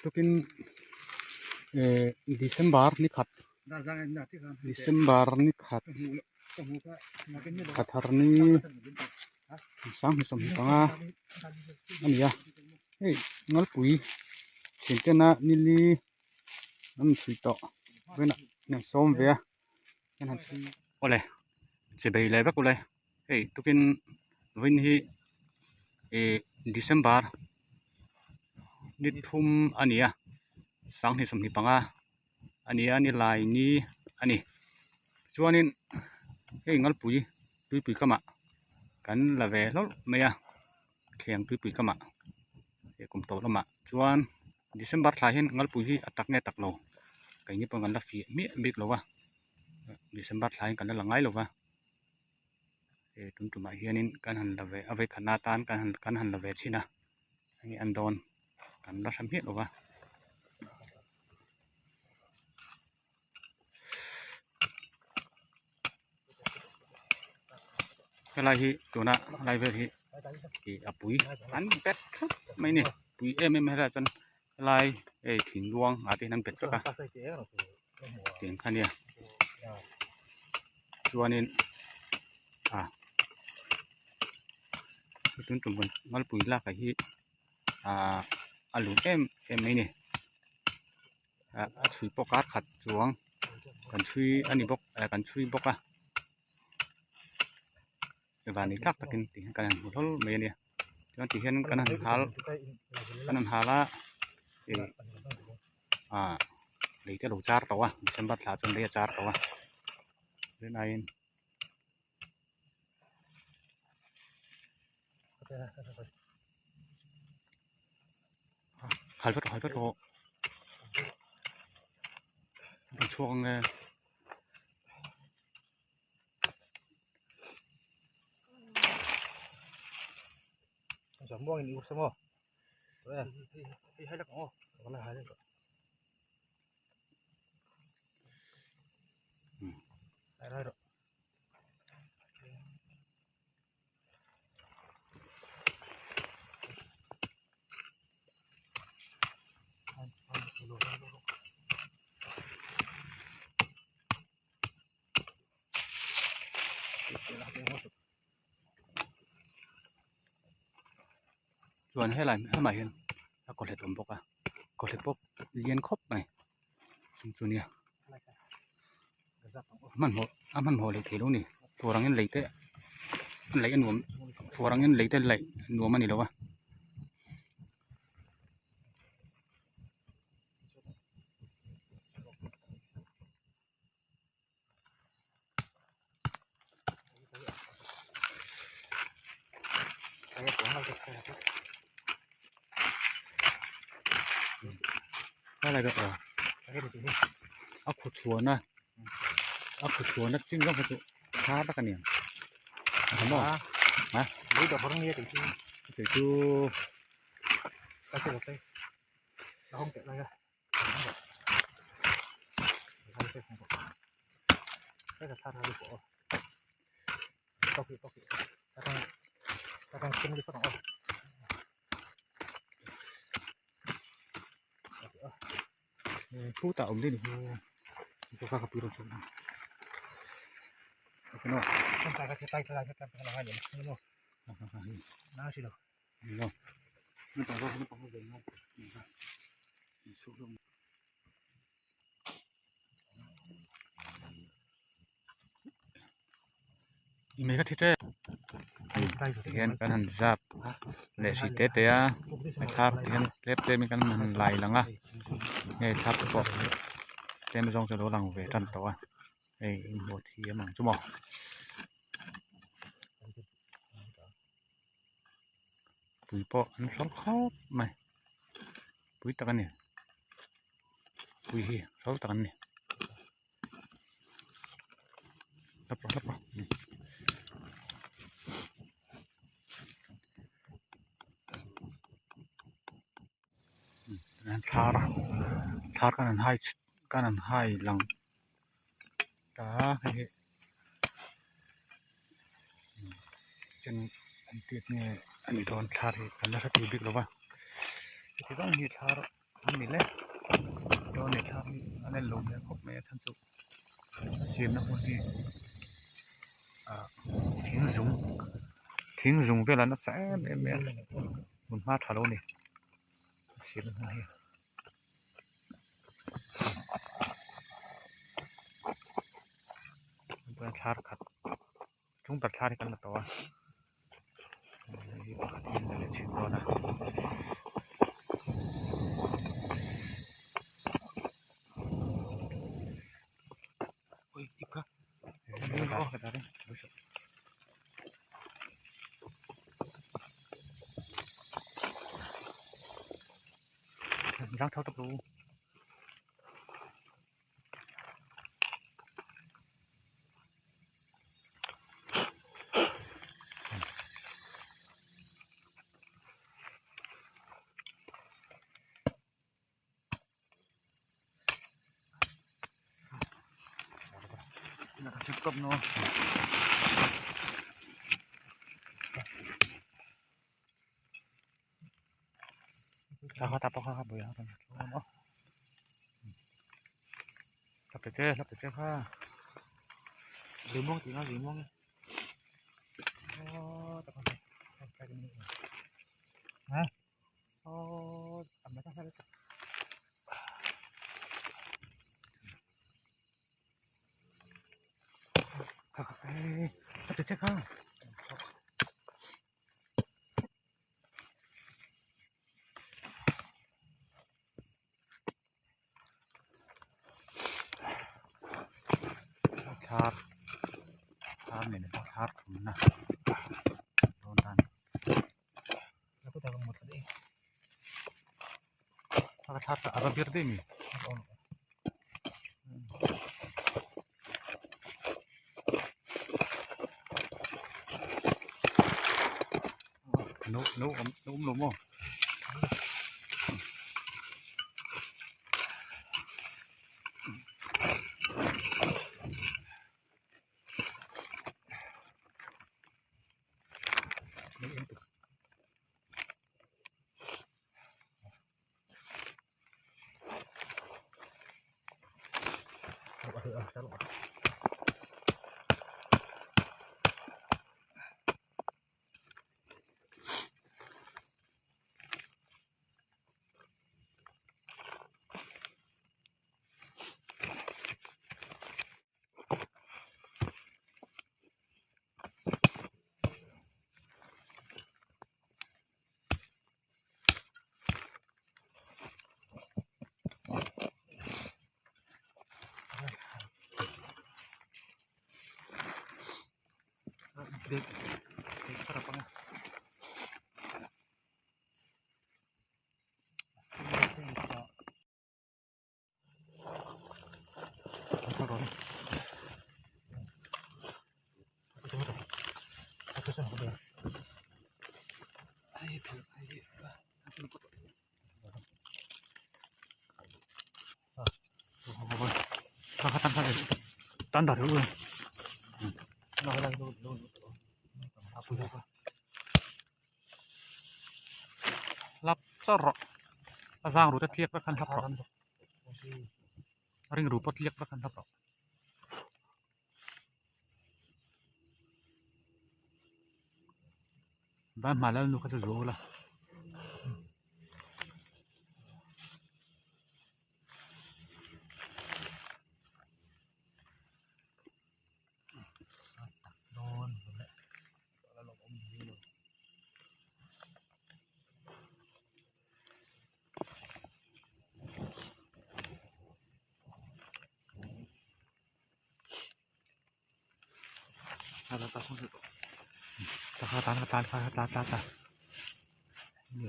Tukin eh December ni khat December ni khat khathar ni 2025 a ni a hei Ngalpui thiantena nili an chhui tawh vawiinah an sawm ve a an han chhui awle che bei leh vek ule hei tukin vawiin hi ih December ni thum a ni a 2025 a ni a nilai ni a ni chuanin hei Ngalpui tuipui kamah kan la ve hlawlh mai a thleng tuipui kamah he kum tawh lamah chuan December thla hian Ngalpui hi a tak nge tak lo keini pawh kan la fiah miah bik lo a December thla hian kan la la ngai lo va he tun tumah hianin kan han la ve a vei khatna atan kan han kan han la ve chhin a hei an dawn kan la hre miah lo va. Helai hi tuna helai vel hi ih a pui an bet thlap mai a ni pui em em helai ah chuan helai hei thing luang ah te hian an bet vek a tiang kha nia chuanin ah tun tum malpui lak ah hi ah a lum em em mai a ni. Ah a chhui pawh kar khat chuang kan chhui a ni bawk eh kan chhui bawk a van ni tlak takin tih hian kan han hmu hlawl mai a nia chuan ti hian kan han hal kan han hal a ih ah lei te a lo char tawh a December thla chuan lei a char tawh a tunlaiin. Hal vek hal vek rawh a chhuak ange. Chuan helai hemah hian a kawlhet awm bawk a kawlhet pawh lian khawp mai chung chu nia hmanhmawh a hmanhmawh leh theilo a ni fur angin lei te laih a nuam fur angin lei te laih nuam a ni lo a. A khuchhuana a khuchhuana chin zawng kha chu tha tak a ni ang a maw ha sawi chu Khutah awm daih ni hi ka pui rawh Tihian kan han zap leh hrih te te a a thlap tihian tlem tlem in kan han lai lang a hei thlap te pawh tlem zawng chu a lo lang ve tan tawh a hei inhmuh thiam ang chu maw. Pui pawh an hrawlh khawp mai pui tak a ni pui hi hrawl tak an ni hlap rawh hlap rawh thar thar khan an hai khan an hai lang ta hei hi chen an tiat nge a ni dawn thar hi kan la hre thei bik lo va heti zawng hi thar an ni le dawn leh thar hi a len lo hmel khawp mai a chhan chu a siamna hmun hi ah thing zung thing zung velah nasa em em mai a hmun hma tha lo a ni a siamna hmun hi. Thar khat chung ber thar hi kan la tawh a hei hi pakhat hi an la leh chhin dawn a. Giang thau tawp lo. Thar thar nen thar thumna dawn tan a va bir daih mi. No no awm no awm lo maw. Lap char rawh a zang ru te tliak vek khan hlap rawh a ring ru pawh tliak vek khan hlap rawh. Van hma lal nu kha chu zuau la. Kan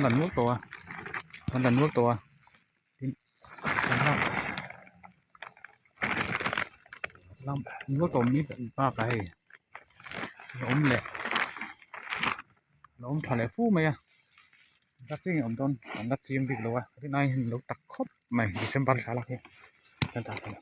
la nual tawh a kan la nual tawh a tin kan la la nual tawh mai bakah hei a awm leh a awm tha leh fu mai a zat chiah nge awm dawn kan la chiang bik lo a rin aiin lo tak khawp mai December thla lak hi kan dah thei.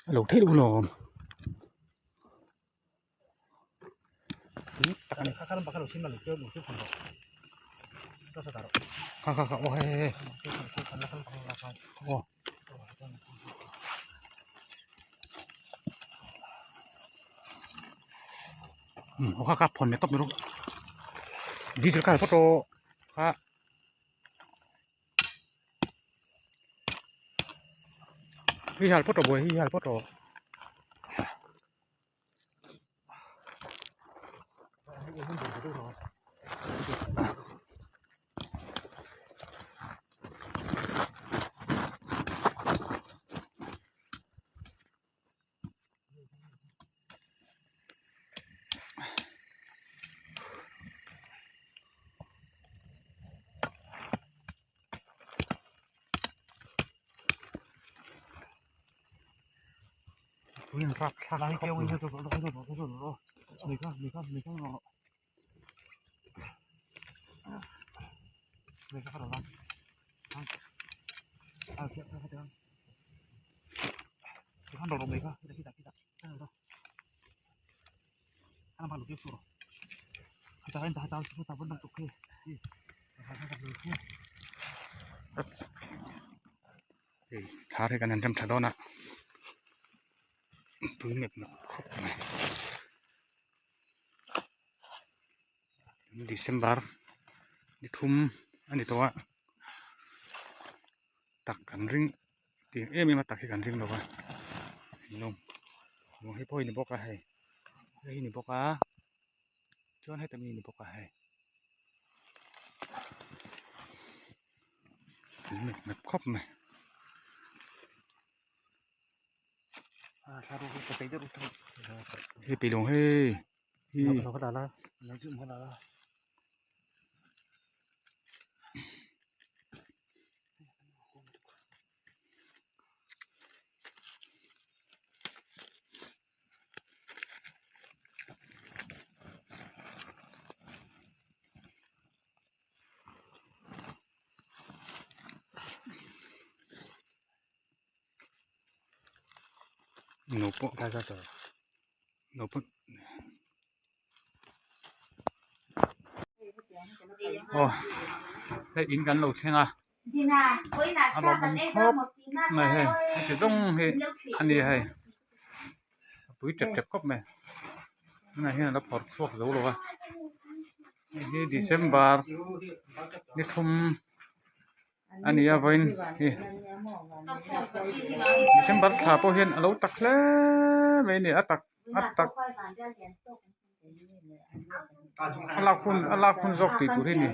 A lo theih loh lawm kha kha kha aw hei hei aw aw kha kha phone leh tawp mai rawh diesel kha photo kha. Hei hal photo buai hei hal photo. Thar hi kan han rem tha dawn a tui nghet loh khawp mai December ni thum a ni tawh a tak kan ring tiang em em a tak hi kan ring lo va lawm hei pawh hi ni bawk a hei hei hi ni bawk a chuan heta mi ni bawk a hei nghet khawp mai. Hei peih lo hei hi. No pawh no pawh aw hei in kan lo thleng a a lawmawm khawp mai hei heti zawng hi a ni hei a pui tep tep khawp mai tunah hian a la phawrh chhuak zo lo a hei hi December ni thum. a ni a vawiin hi December thla pawh hian a lo tak hle mai a ni a tak a tak a lak hun a lak hun zawk tih tur hi a ni.